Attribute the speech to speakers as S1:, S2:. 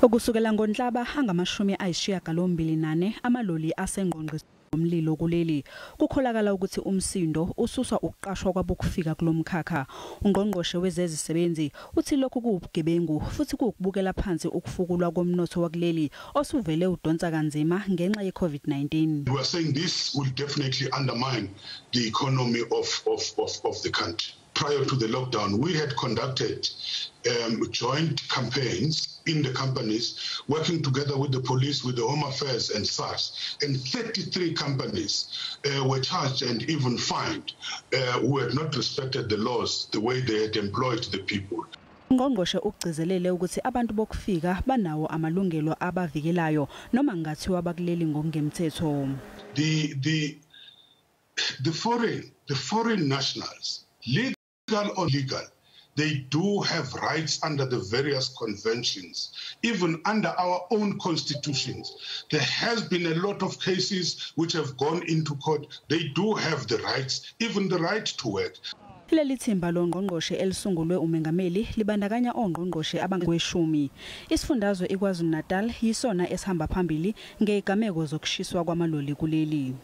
S1: Ukusukela ngoNhlaba angama-94 amaloli asengqongqe umlilo kuleli. Kukholakala ukuthi umsindo ususwa ukuqashwa kwabokufika kulomkhakha. Ungqongqoshe wezezisebenzi uthi lokhu kuwubugebengu futhi kuwukubukela phansi ukufukulwa komnotho wakuleli osuvele udonsa kanzima ngenxa ye-COVID-19.
S2: We are saying this will definitely undermine the economy of the country. Prior to the lockdown, we had conducted joint campaigns in the companies, working together with the police, with the Home Affairs and SARS. And 33 companies were charged and even fined who had not respected the laws the way they had employed the people.
S1: Ungqongqoshe ugcizelele ukuthi abantu bokufika banawo amalungelo abavikelayo noma kungathiwa bakuleli ngokungemthetho.
S2: The foreign nationals, legal or illegal, they do have rights under the various conventions, even under our own constitutions. There has been a lot of cases which have gone into court. They do have the rights, even the right to work.
S1: Leli thimba longqongqoshe elisungulwe umengameli libandakanya ongqongqoshe abangweshumi. Isifundazwe iKwaZulu-Natal yisona esihamba phambili ngezigameko zokushiswa kwamaloli kuleli.